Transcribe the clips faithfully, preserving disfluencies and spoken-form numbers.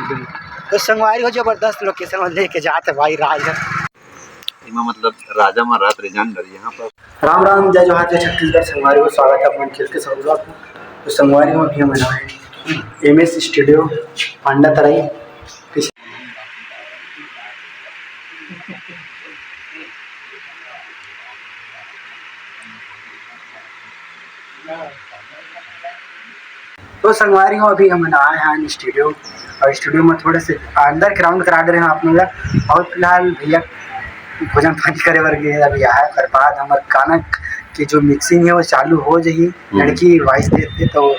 तो संगवारी हो, जबरदस्त location में लेके जात हे भाई राज ह। एमा मतलब राजा महाराज रहिन डर यहाँ पर। राम राम, जय जोहार, जय छत्तीसगढ़। संगवारी हो, स्वागत हे अपन के के सब vlog में। तो संगवारी हो, अभी हम आए हैं एम एस स्टूडियो पांडा तराई। तो संगवारी हो, अभी हमन आए हैं स्टूडियो, और स्टूडियो में थोड़े से अंदर के round करा दे रहे हैं आप लोग ला। और फिलहाल भैया भोजन पानी करे बर गए, अभी आए, ओकर बाद हमर गाना के जो mixing है वो चालू हो जाही। हम्म। लड़की voice दे दे तो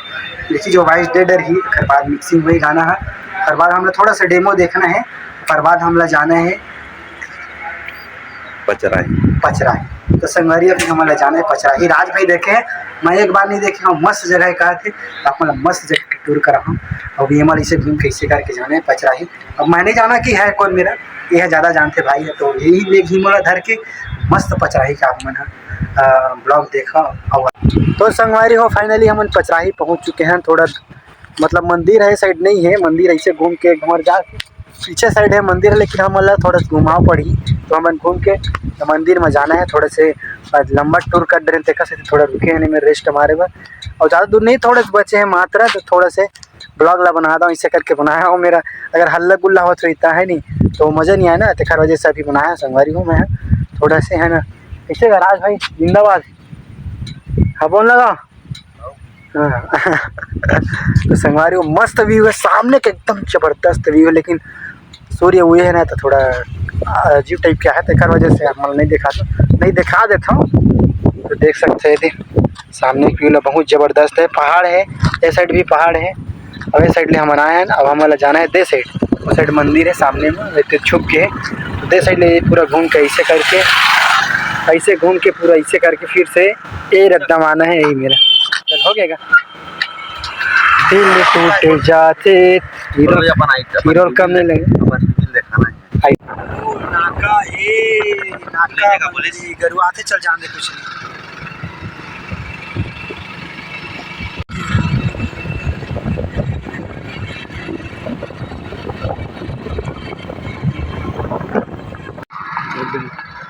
लड़की जो voice दे डरही, ओकर बाद mixing होही गाना है, ओकर बाद हमला थोड़ा सा demo देखना है, ओकर बाद हमला जाना है पचराही। पचराही। तो संगवारी, अभी हमन ला जाना है पचराही। राज भाई देखे हैं, मैं एक बार नहीं देखे हूँ, मस्त जगह है, कहा थे आप मन ला मस्त जगह के tour कराहूँ। अभी हमन इसे घूम के इसे करके जाना है पचराही। अब मैं नहीं जाना कि है कौन मेरा, ये है ज्यादा जानते भाई है, तो यही ले घी मोला धर के मस्त पचराही का आप मन ह, अ, vlog देखा। और तो संगवारी हो, finally हमन पचराही पहुंच चुके हैं। थोड़ा मतलब मंदिर है side नहीं है, मंदिर ऐसे घूम के एक बार जा पीछे side है मंदिर, लेकिन हमन ला थोड़ा सा घुमाव पड़ही, तो हमन घूम के मंदिर में जाना है। थोड़ा से लंबा tour कर रहे हैं, तेकर से थोड़ा रुके हैं, नहीं में rest मारे बर। और ज्यादा दूर नहीं, थोड़ा से बचे हैं मात्रा, तो थोड़ा से vlog ला बना दो, इसे करके बनाया हो मेरा। अगर हल्ला गुल्ला होत रहिता है नहीं, तो मजा नहीं आए ना, तेकर वजह से अभी बनाया संगवारी हो मैं, थोड़ा से है ना। कैसे राज भाई, जिंदाबाद। हाँ, बोल लगा। हाँ। तो संगवारी हो, मस्त view है सामने के, एकदम जबरदस्त view है, लेकिन सूर्य उगे है ना, तो थोड़ा अजीब type का है, तेकर वजह से आप मन नहीं देखा, तो नहीं दिखा देता हूँ। तो देख सकते हैं, ये सामने के view ला बहुत जबरदस्त है, पहाड़ है, ये side भी पहाड़ है। अब ये side ले हमन आए हैं, अब हमन ला जाना है दे side, वो side मंदिर है सामने में, एक छुप के है। तो दे side ले पूरा घूम के ऐसे करके, ऐसे घूम के पूरा ऐसे करके फिर से ये रद्दा में आना है, यही मेरा। चल, हो गया। दिल टूट जाते, हीरो, अपन आई, अपन हीरो कम नहीं लगे। अपन दिल दिखाना है। आई। ओ, नाका, ए, नाका, पुलिस। गरुआ आते, चल जान दे, कुछ नहीं।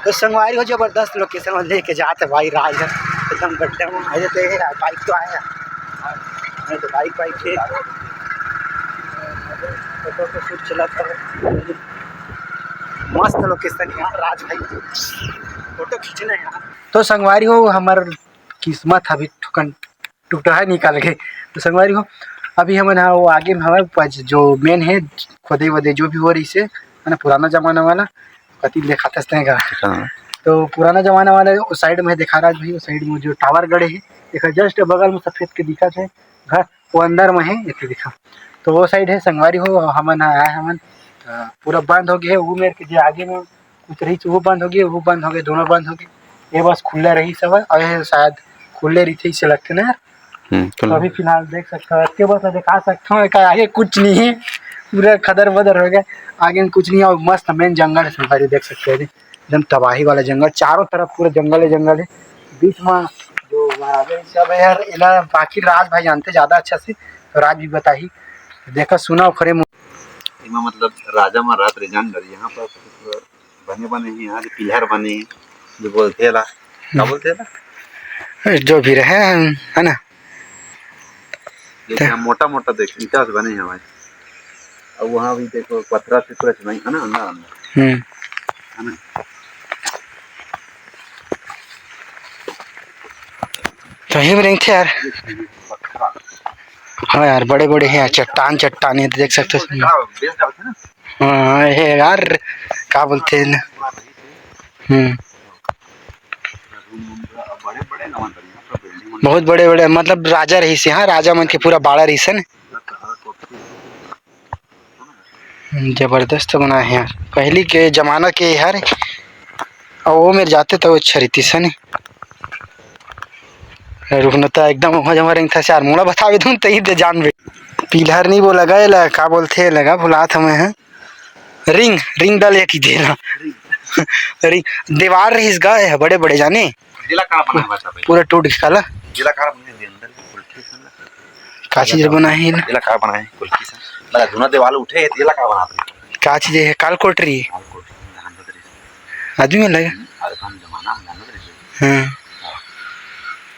तो संगवारी हो, जबरदस्त location में लेके जात हे भाई राज ह, एकदम गड्ढा में। अरे तो ये bike तो आया, नहीं तो bike, bike है, photo तो shoot चला था। मस्त location है यार राज भाई, photo खींचना है यार। तो संगवारी हो, हमर किस्मत अभी ठुकन टुकटुहा निकल गए। तो संगवारी हो, अभी हमन हा वो आगे में हवे, जो main है, खोदे वोदे जो भी हो रहिसे, है ना, पुराना जमाना वाला, कति देखाथस तैं का। हाँ। तो पुराना जमाना वाला उस side में देखा राज भाई, उस side में जो tower गड़े है, देखा just बगल में सफेद के दिखत है घर, वो अंदर में है, ये देखा। तो वो side है संगवारी हो, हमन हा आए हमन, अ, पूरा बंद हो गया है, वो मेर के जो आगे में कुछ रहिस, वो बंद हो गए, वो बंद हो गए, दोनों बंद हो गए। ये बस खुल्ला रहिस हवय, और ये शायद खुल्ले रहिथे, इसे लगथे ना यार। हम्म, तो खुल्ला। अभी फिलहाल देख सकते हो, इसके बस दिखा सकते हो, एकर आगे कुछ नहीं है, पूरा खदर बदर हो गया, आगे में कुछ नहीं है। और मस्त main जंगल है संगवारी, देख सकते हो, एकदम तबाही वाला जंगल, चारों तरफ पूरा जंगल है, जंगल है, बीच में जो बराबर सब है यार, इला बाकी राज भाई जानते ज्यादा अच्छा से, तो राज भी बताही। देखा सुना ओखरे मुँह। एमा मतलब राजा महाराज रहिन डर यहाँ पर बने बने हे, यहाँ जो पिलर बने हे, जो बोलथे ला, का हम्म। बोलथे ला? जो भी रहे, है ना? जैसे हम मोटा मोटा देख, ईंटा से बने हे भाई। अब वहाँ भी देखो, पथरा से पूरा नहीं, है ना, अंदर अंदर। हम्म। है ना? तो ये रेंगथे यार। पथरा। हाँ यार, बड़े बड़े हैं यार, चट्टान, चट्टान, ये तो देख सकते हो। हाँ, बेल डालते ना। हाँ, ये यार, का बोलते हैं ना? हम्म। बहुत बड़े बड़े, मतलब, राजा रहिस हे, हाँ, राजा मन के पूरा बाड़ा रहिस हे ना। हम्म, जबरदस्त बनाए हे यार, पहली के जमाना के यार। अउ वो मेर जाते तो अच्छा रहितिस हे ने। रुकना त एकदम वहाँ जमा रेंगथस यार, मोला बतावे धुन तही दे जानबे। पिलर नहीं बोला गा, एला का बोलथे, एला गा भुलात हमें, हैं? रिंग, रिंग डाले की दे ना। रिंग, दीवार रहिस गा, ये बड़े बड़े जाने। जिला कहाँ बना है वैसा भाई? पूरा टूट के काला। जिला कहाँ बना है? अंदर कुल्फी से ना। का चीज बना है ना? जिला कहाँ बना है? कुल्फी से। मतलब, धुना देवाल उठे हे, तेला का बनात रहिस? का चीज हे? काल कोटरी? काल कोटरी, जानत रहिस। आदमी अलग हे। हम्म, अरे, हम जमाना में जानत रहिस। हाँ।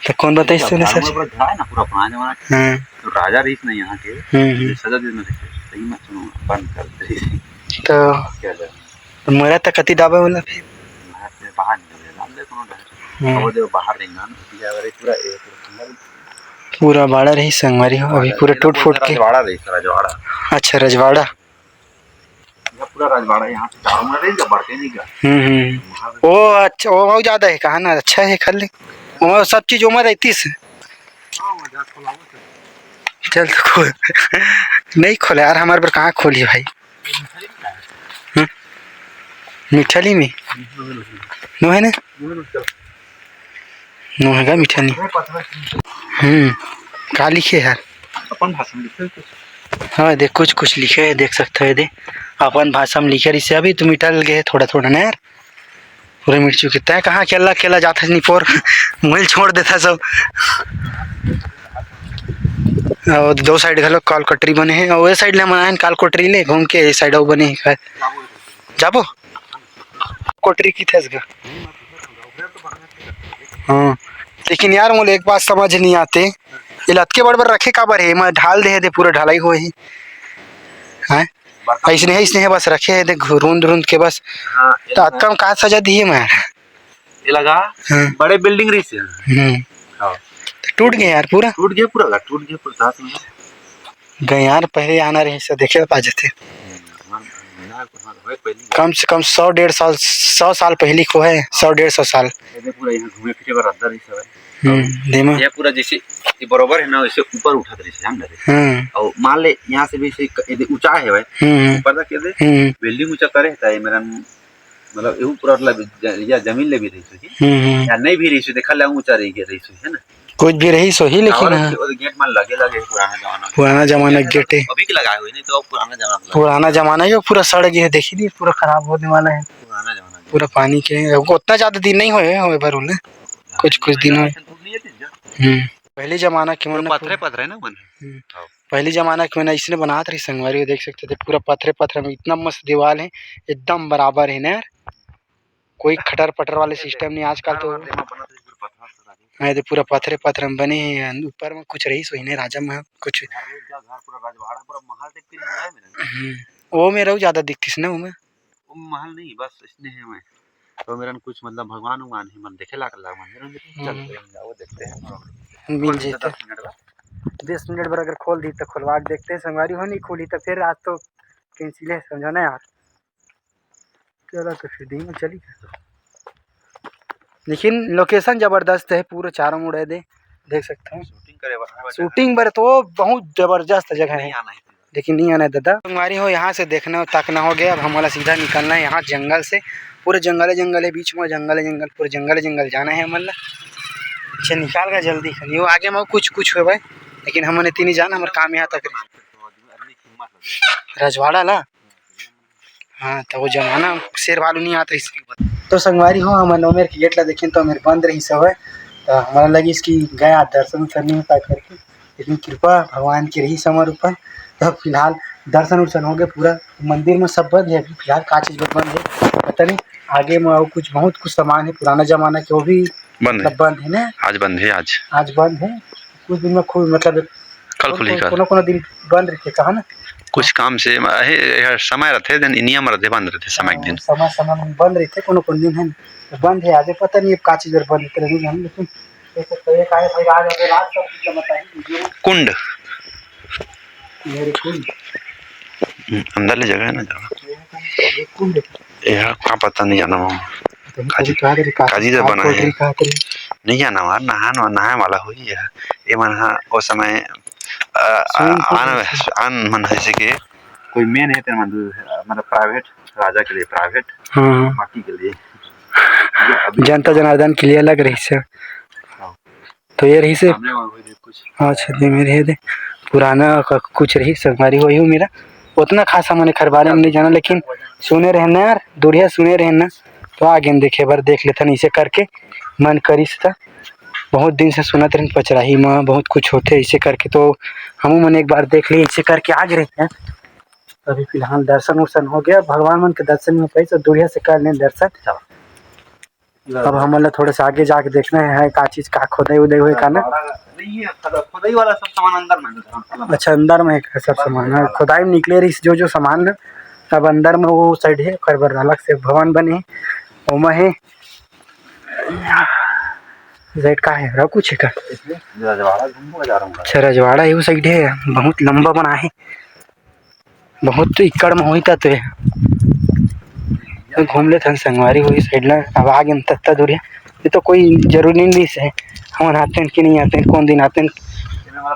तो कौन बताइस तूने पूरा सर? पूरा झड़ा है ना, पूरा पुराना जमाना के। हाँ। तो राजा रहिस ना यहाँ के, हम्म, हम्म। सजा दिन रहिस, सही में सुनो, बंद कर दे। तो क्या जाने? तो मोरा तक कति डाबे वाला फिर? बाहर से बाहर निकल गया, डाल दे कोनो डहर। हम्म। अब वो देखो, बाहर नहीं ना, पूरा, पूरा, पूरा बाड़ा रहिस संगवारी हो, अभी पूरा टूट फूट के। रजवाड़ा रहिस, रजवाड़ा। अच्छा, रजवाड़ा। ये पूरा रजवाड़ा, यहाँ से चारों में रहिस, जब बढ़ते नहीं गया। हम्म, हम्म। वहाँ से वो अच्छा, वो बहुत ज्यादा हे, कहा ना, अच्छा हे खाली। वो सब चीज ओमा रहतिस। हाँ, वो जा खोलावो तो। चल तो खोल। नहीं खोले यार, हमारे बर कहाँ खोली भाई? हम्म? मिठाली में? नो हे ना? नो हे का मिठाली? हम्म, का लिखे हे यार? अपन भाषा में लिखे कुछ। हाँ, देख, कुछ, कुछ लिखे हे, देख सकत हो, ये दे। अपन भाषा में लिखे रहिसे, अभी तो मिटा गे हे थोड़ा, थोड़ा ना यार। पूरे मिट चुके। तैं कहाँ अकेला, अकेला जात हस निपोर? मोला छोड़ देत हस सब। अउ दो side घलो काल कोटरी बने हे, अउ ए side ले हमन आएन काल कोटरी ले घूम के, ए side अउ बने हे। जाबो? कोटरी किथे गा? हाँ, लेकिन यार, मोला एक बात समझ नहीं आते, ये लतके बड़ बड़ रखे काबर हे? एमा ढाल दे हे, दे पूरा ढलाई होए हे। हैं? अइसने हे, अइसने हे, बस रखे हे, देख, रूंद रूंद के बस। हाँ, ये तो लगा। अतका में का सजा दिए मैं? ये लगा, हाँ। बड़े building रहिस हे। हम्म। हाँ। तो टूट गे यार पूरा। टूट गे पूरा, टूट गे पूरा, दस में। गे यार, पहले आना रहिस, देखे पा जाते। हम्म, हाँ, हाँ, हाँ, होए पहली। कम से कम सौ डेढ़ सौ, सौ साल पहली को हे, सौ डेढ़ सौ साल। ये देख, पूरा यहाँ घूमे फिरे बर रद्दा रहिस हे। हम्म, देमा। ये पूरा जैसे, ये बरोबर हे ना, वैसे ऊपर उठत रहिस हे, जान डरे। हम्म। अउ मान ले, यहाँ से भी ऐसे क-, ये दे ऊंचा हे भाई। हम्म। ऊपर तक ये दे, हम्म। Building ऊंचा करे हे, त ये मेरा, मतलब, ये ऊपर वाला ज-, या जमीन ले भी रहिस होही। हम्म, हम्म। या नहीं भी रहिस होही, देखा ले ऊंचा रहिस होही, है ना? कुछ भी रहिस होही, लेकिन और हाँ। वो gate मन लगे, लगे पुराना जमाना के। पुराना जमाना के gate हे। अभी के लगाए होही, नहीं तो पुराना जमाना के लगे। पुराना जमाना के, पूरा सड़ गे हे, देखी नहीं, पूरा खराब होने वाला हे। पुराना जमाना के। पूरा पानी के, ओतना ज्यादा दिन नहीं होए, होए बर ओला। कुछ, कुछ दिन होए। हम्म। पहली जमाना के मन पथरे, पथरे ना मन। हम्म। हाँ। पहली जमाना के मन अइसने बनात रहिस संगवारी हो, देख सकते थे, पूरा पथरे, पथरे में इतना मस्त दीवाल हे, एकदम बराबर हे ना यार। कोई खटर पटर वाले system नहीं आजकल तो। हाँ, ये तो पूरा पथरे पथरे में बने हे। ऊपर में कुछ रहिस होही ने राजा महल कुछ। घर, घर पूरा रजवाड़ा, पूरा महल type के नहीं है मेरा। हम्म, वो में रहू ज्यादा दिखतिस ना, वो में। वो महल नहीं, बस इसने है में। तो मेरन कुछ मतलब भगवान उगवान ही मन देखे लाग ला मंदिर उंदिर। चल, हम्म। चल, जाओ, देखते हैं। मिल खोल दे जेते। दस मिनट बाद। दस मिनट बर अगर खोल दी तो खोलवा के देखते हैं, संगवारी हो नहीं खोली तो फिर आज तो cancel है, समझो ना यार। चलो तो फिर दिन में चली। लेकिन location जबरदस्त है, पूरा चारों मुड़ है दे, देख सकते हो। Shooting करे बर, हाँ, shooting बर तो बहुत जबरदस्त जगह है। नहीं आना है। लेकिन नहीं आना है दादा। संगवारी हो, यहाँ से देखना हो, ताकना हो गया। अब हमारा सीधा निकलना है यहाँ जंगल से। पूरे जंगल है, जंगल है, बीच में जंगल है, जंगल, पूरे जंगल है, जंगल जाना है हमन ला। अच्छा, निकाल गा जल्दी। यो आगे में कुछ, कुछ हो भाई, लेकिन हमन इतनी जाना, हमारा काम यहाँ तक। रजवाड़ा ला। हाँ, तो वो जमाना शेर भालू नहीं आत रहिस। तो संगवारी हो, हमन ओमेर के gate ला देखेन, तो ओमेर बंद रहिस हवय। तो हमन लगिस कि गया दर्शन उर्शन नहीं हो पाए करके, लेकिन कृपा भगवान के रहिस हमर ऊपर। तो फिलहाल दर्शन उर्शन हो गए पूरा। मंदिर में सब बंद है अभी फिलहाल, का चीज बंद है पता नहीं। आगे में और कुछ, बहुत कुछ सामान है पुराना जमाना के, वो भी बंद है। मतलब बंद है ना? आज बंद है, आज। आज बंद है। कुछ दिन में खुल, मतलब कल खुलही कोनो, का? कोनो, कोनो दिन बंद रहिथे, कहा ना? कुछ काम से, हे, हे, समय रहिथे, दिन नियम रहिथे, बंद रहिथे समय के दिन। समय, समय में बंद रहिथे, कोनो, कोनो दिन है ना, तो बंद है। आज पता नहीं अब का चीज बर बंद रहिथे, नहीं जाने, लेकिन ये सब तो एक आए भाई, आज अगर रात सब कुछ बताइए, जो कुंड। मेरे कुंड। हम्म, अंदर ले जगह है ना जाना। ये कुंड। ये का पता नहीं जाना मामा। तो हम काजी, कभी कहा थे, काजी तो बना है। कहा थे। नहीं जाना मार, नहान, नहाए वाला हुई है। ये मन हा, ओ समय, अ, अ, swimming pool आन, है। आन मन है जैसे कि कोई main है, तेरे मन, मतलब private, राजा के लिए private, हाँ। बाकी के लिए। ये अभी जनता जनार्दन के लिए अलग रहिस हे। हाँ। तो ये रहिस हे। सामने में वही देख कुछ। अच्छा, दे मेर हे दे। पुराना क-, कुछ रहिस, संगवारी हो, यो मेरा। उतना खास हमन एखर बारे में नहीं जाना, लेकिन सुने रहेन ना यार, दूरिहा सुने रहेन ना, तो आ गेन देखे बर, देख लेथन, इसे करके मन करिस त। बहुत दिन से सुनत रहेन पचराही म बहुत कुछ होथे, इसे करके तो हमू मन एक बार देख लिए, इसे करके आ गे रहेन। अभी फिलहाल दर्शन उर्शन हो गया, भगवान मन के दर्शन हो पाइस, तो दूरिया से कर लेन दर्शन। चलो। अब हमन ला थोड़ा सा आगे जाके देखना है, है का चीज, का खोदाई उदाई हुए का ना। नहीं है, खोदा-, खोदाई वाला सब सामान अंदर में है। अच्छा, अंदर में है सब सामान, हाँ, खोदाई में निकले रहिस जो जो सामान ना, अब अंदर में वो साइड है, ओकर बर अलग से भवन बने हे, ओमा है। साइड का है, रहा कुछ है का? रजवाड़ा घूमने जा रहा हूँ। अच्छा, रजवाड़ा ये साइड है, बहुत लंबा बना है, बहुत एकड़ में होही त तो ये। तो घूम लेथन संगवारी हो साइड ला। अब आ गेन तत्ता दूरिया, ये तो कोई जरूरी नहीं से हमन आते हैं कि नहीं आते हैं, कौन दिन आते हैं।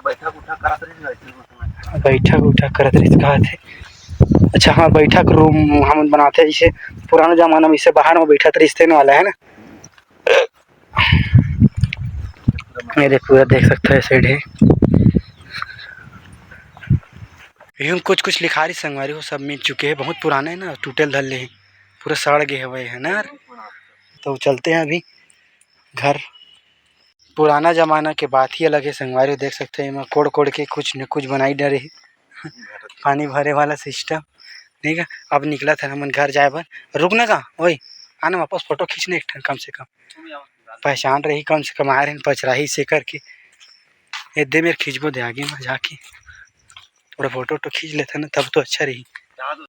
बैठक उठक करत रहिस, बैठक उठक करत रहिस, कहा थे। अच्छा हाँ, बैठक रूम हमन बनाते हैं, जैसे पुराना जमाना में इसे बाहर में बैठत रहिस, तेन वाला है ना। ये देख, पूरा देख सकते हो, ये साइड है। यूं कुछ कुछ लिखारी संगवारी हो, सब मिट चुके हैं, बहुत पुराना है ना, टूटल धरले है, पूरा सड़ गए हवे है ना। तो चलते हैं अभी घर। पुराना जमाना के बात ही अलग है संगवारी हो, देख सकते हैं, एमा कोड़ कोड़ के कुछ न कुछ बनाई डरे है। पानी भरे वाला सिस्टम, ठीक है। अब निकलत हन हमन घर जाए बर। रुक ना का, ओए, आना वापस फोटो खींच ना एक ठन कम से कम। पहचान रही कम से कम, आए रहिन पचराही से करके। ए दे मेर खींचबो दे आगे में जाके। थोड़ा फोटो वोटो खींच लेथन ना, तब तो अच्छा रही।